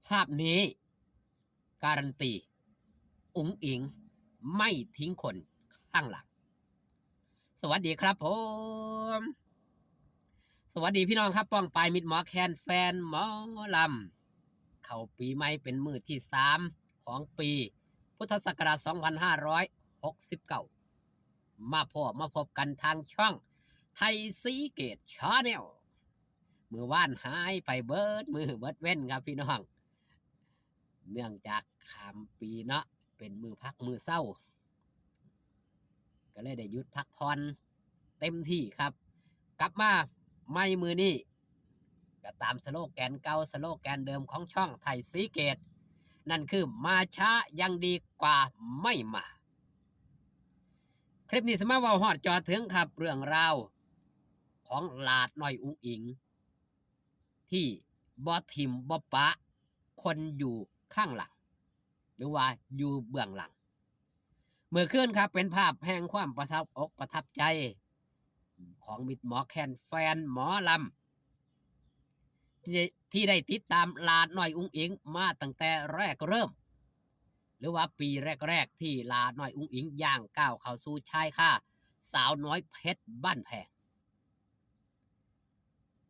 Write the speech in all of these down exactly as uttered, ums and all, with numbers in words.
ภาพนี้การันตี อุ๋งอิ๋งไม่ทิ้งคนข้างหลัง สวัสดีครับผม สวัสดีพี่น้องครับ ป้องปายมิตรหมอแคนแฟนหมอลำ เข้าปีใหม่เป็นมื้อที่สามของปีพุทธศักราช สองพันห้าร้อยหกสิบเก้า มาพบมาพบกันทางช่องไทยศรีเกตชาแนล มื้อวานหายไปเบิดมื้อเบิดเว็นครับพี่น้อง เนื่องจากข้ามปีเนาะ เป็นมื้อพักมื้อเซา ก็เลยได้หยุดพักผ่อนเต็มที่ครับ กลับมาใหม่มื้อนี้ ก็ตามสโลแกนเก่า สโลแกนเดิมของช่องไทยศรีเกต นั่นคือมาช้ายังดีกว่าไม่มา คลิปนี้สิมาเว้าฮอดจอดถึงครับ เรื่องราวของหลาดน้อยอุ๋งอิ๋ง ที่บ่ถิ่มบ่ปะคนอยู่ข้างหลัง หรือว่าอยู่เบื้องหลัง เมื่อคืนครับ เป็นภาพแห่งความประทับอกประทับใจ ของมิตรหมอแคนแฟนหมอลำ ที่ได้ที่ได้ติดตามหลาดน้อยอุ๋งอิ๋งมาตั้งแต่แรกเริ่ม หรือว่าปีแรกๆ ที่หลาดน้อยอุ๋งอิ๋งย่างก้าวเข้าสู่ชายคาสาวน้อยเพชรบ้านแพง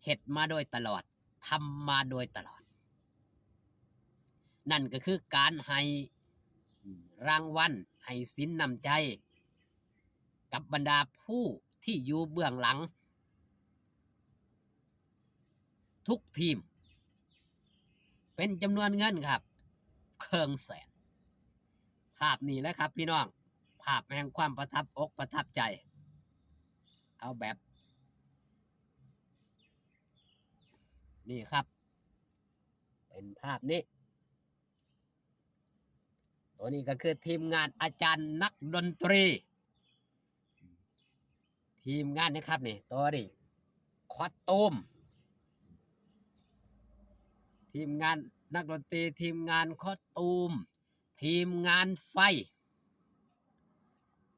เฮ็ดมาโดยตลอด ทำมาโดยตลอด นั่นก็คือการให้รางวัล ให้สินน้ำใจ กับบรรดาผู้ที่อยู่เบื้องหลัง ทุกทีม เป็นจำนวนเงินครับ เคิ่งแสน ภาพนี้แหละครับพี่น้อง ภาพแห่งความประทับอกประทับใจ เอาแบบ นี่ครับ เป็นภาพนี้ ตัวนี้ก็คือทีมงานอาจารย์นักดนตรี ทีมงานนะครับนี่ ตัวนี้คอสตูม ทีมงานนักดนตรี ทีมงานคอสตูม ทีมงานไฟ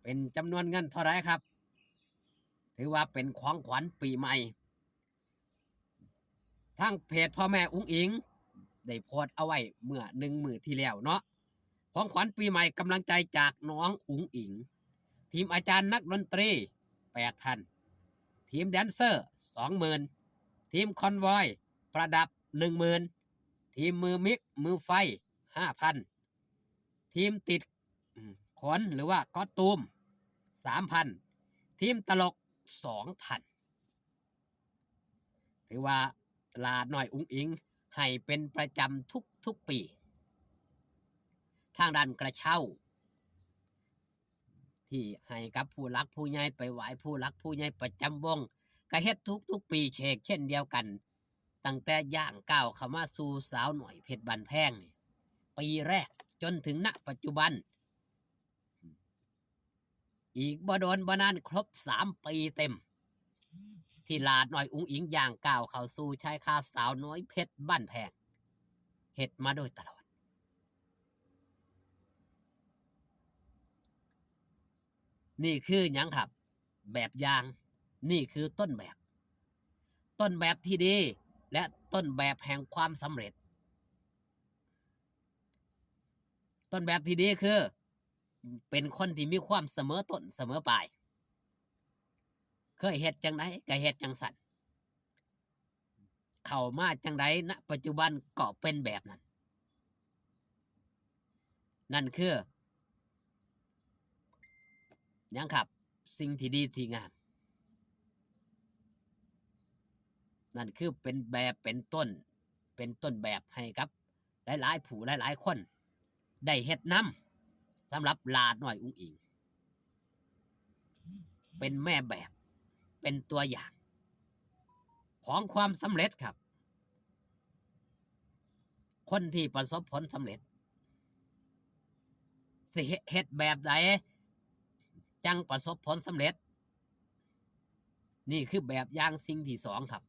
เป็นจำนวนเงินเท่าไหร่ครับ ถือว่าเป็นของขวัญปีใหม่ ทางเพจพ่อแม่อุ๋งอิ๋ง ได้โพสต์เอาไว้เมื่อหนึ่งมื้อที่แล้วเนาะ ของขวัญปีใหม่กำลังใจจากน้องอุ๋งอิ๋ง ทีมอาจารย์นักดนตรี แปดพัน ทีมแดนเซอร์ สองหมื่น ทีมคอนวอยประดับ หนึ่งหมื่น ทีมมือมิกมือไฟ ห้าพัน ทีมติด อืม ขนหรือว่าคอสตูม สามพัน ทีมตลก สองพัน ถือว่าหลาดน้อยอุ๋งอิ๋งให้เป็นประจำทุกๆปี ทางด้านกระเช้า ที่ให้กับผู้หลักผู้ใหญ่ ไปไหว้ผู้หลักผู้ใหญ่ประจำวง ก็เฮ็ดทุกๆปีเชกเช่นเดียวกัน ตั้งแต่ย่างก้าวเข้ามาสู่สาวน้อยเพชรบ้านแพงนี่ ปีแรกจนถึง ณ ปัจจุบัน อีกบ่โดนบ่นานครบสามปีเต็ม ที่หลาดน้อยอุ๋งอิ๋งย่างก้าวเข้าสู่ชายคาสาวน้อยเพชรบ้านแพง เฮ็ดมาโดยตลอด นี่คือหยังครับ แบบอย่าง นี่คือต้นแบบ ต้นแบบที่ดี และต้นแบบแห่งความสำเร็จ ต้นแบบที่ดีคือ เป็นคนที่มีความเสมอต้นเสมอปลาย เคยเฮ็ดจังใดก็เฮ็ดจังซั่น เข้ามาจังใด ณ ปัจจุบันก็เป็นแบบนั้น นั่นคือ หยังครับ สิ่งที่ดีที่งาม นั่นคือเป็นแบบเป็นต้น เป็นต้นแบบให้กับหลายๆผู้หลายๆคน ได้เฮ็ดนำ สำหรับหลาดน้อยอุ๋งอิ๋ง เป็นแม่แบบ เป็นตัวอย่าง ของความสำเร็จครับ คนที่ประสบผลสำเร็จ สิเฮ็ดแบบใดจั่งประสบผลสำเร็จ นี่คือแบบอย่างสิ่งที่สองครับ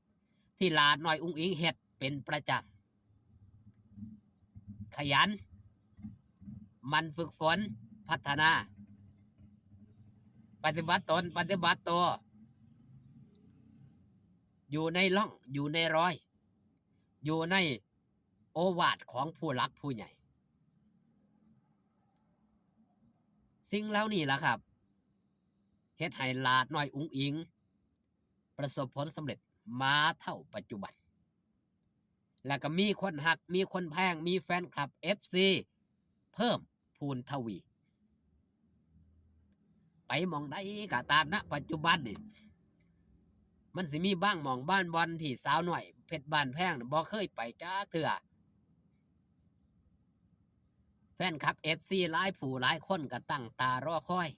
ที่หลาดน้อยอุ๋งอิ๋งเฮ็ดเป็นประจำ ขยัน หมั่นฝึกฝน พัฒนา ปฏิบัติตน ปฏิบัติตัว อยู่ในร่อง อยู่ในรอย อยู่ใน โอวาทของผู้หลักผู้ใหญ่ สิ่งเหล่านี้ล่ะครับ เฮ็ดให้หลาน้อยอุ๋งอิ๋ง ประสบผลสำเร็จมาเท่าปัจจุบัน แล้วก็มีคนฮัก มีคนแพง มีแฟนคลับ เอฟซี เพิ่มพูนทวี ไปหม่องใดก็ตาม ณ ปัจจุบันนี่ มันสิมีบางหม่องบางบ่อนที่สาวน้อยเพชรบ้านแพงน่ะบ่เคยไปจักเทื่อ แฟนคลับ เอฟซี หลายผู้หลายคนก็ตั้งตารอคอย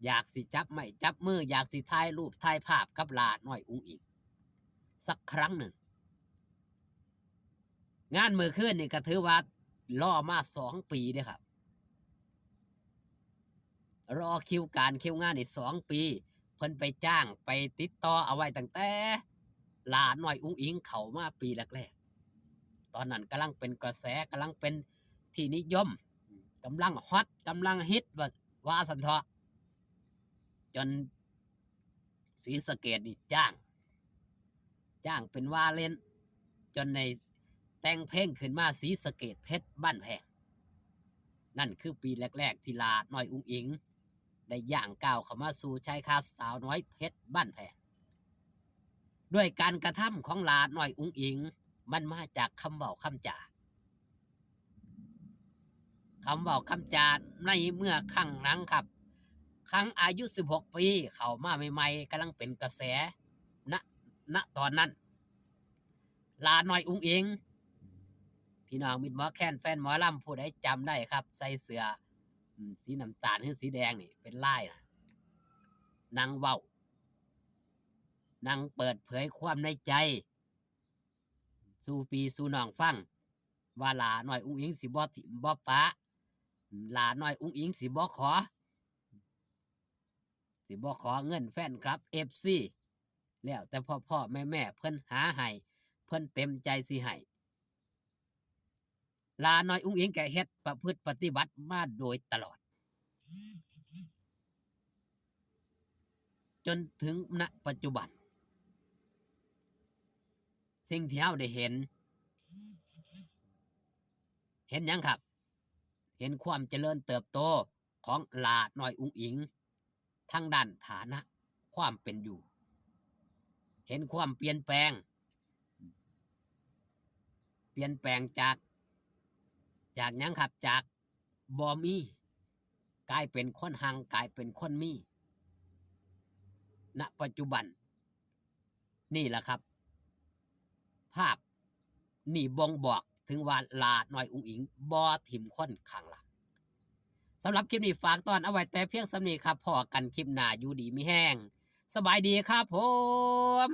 อยากสิจับไม้จับมือ อยากสิถ่ายรูปถ่ายภาพกับหลาน้อยอุ๋งอิ๋ง สักครั้งหนึ่ง งานมื้อคืนนี่ก็ถือว่ารอมาสองปีเด้อครับ รอคิวการคิวงานนี่สองปี เพิ่นไปจ้างไปติดต่อเอาไว้ตั้งแต่หลาน้อยอุ๋งอิ๋งเข้ามาปีแรกๆ ตอนนั้นกำลังเป็นกระแส กำลังเป็นที่นิยม กำลังฮอต กำลังฮิต ว่า ว่าซั่นเถาะ จนศรีสะเกษนี่จ้าง จ้างเป็นว่าเล่น จนได้แต่งเพลงขึ้นมา ศรีสะเกษเพชรบ้านแพง นั่นคือปีแรกๆ ที่หลาน้อยอุ๋งอิ๋ง ได้ย่างก้าวเข้ามาสู่ชายคาสาวน้อยเพชรบ้านแพง ด้วยการกระทำของหลาน้อยอุ๋งอิ๋ง มันมาจากคำเว้าคำจา คำเว้าคำจาในเมื่อครั้งนั้นครับ ครั้งอายุสิบหกปี เข้ามาใหม่ๆ กำลังเป็นกระแส ณ ณ ตอนนั้น หลาน้อยอุ๋งอิ๋ง พี่น้องมิตรหมอแคน แฟนหมอลำ ผู้ใดจำได้ครับ ใส่เสื้อ อืม สีน้ำตาลหรือสีแดงนี่ เป็นลายน่ะ นั่งเว้า นั่งเปิดเผยความในใจ สู่พี่สู่น้องฟัง ว่าหลาน้อยอุ๋งอิ๋งสิบ่ถิ่มบ่ปะ หลาน้อยอุ๋งอิ๋งสิบ่ขอ สิบ่ขอเงินแฟนคลับ เอฟซี แล้วแต่พ่อๆ แม่ๆ เพิ่นหาให้ เพิ่นเต็มใจสิให้ หลาน้อยอุ๋งอิ๋งก็เฮ็ดประพฤติปฏิบัติมาโดยตลอด จนถึง ณ ปัจจุบัน สิ่งที่เฮาได้เห็น เห็นหยังครับ เห็นความเจริญเติบโตของหลาน้อยอุ๋งอิ๋ง ทางด้านฐานะความเป็นอยู่ เห็นความเปลี่ยนแปลง เปลี่ยนแปลงจาก จากหยังครับ จากบ่มี กลายเป็นคนฮัง กลายเป็นคนมี ณ ปัจจุบัน นี่แหละครับ ภาพนี่บ่งบอกถึงว่าหลาน้อยอุ๋งอิ๋งบ่ถิ่มคนข้างหลัง สำหรับคลิปนี้ฝากตอนเอาไว้แต่เพียงส่ำนี้ครับ พ้อกันคลิปหน้า อยู่ดีมีแฮง สบายดีครับผม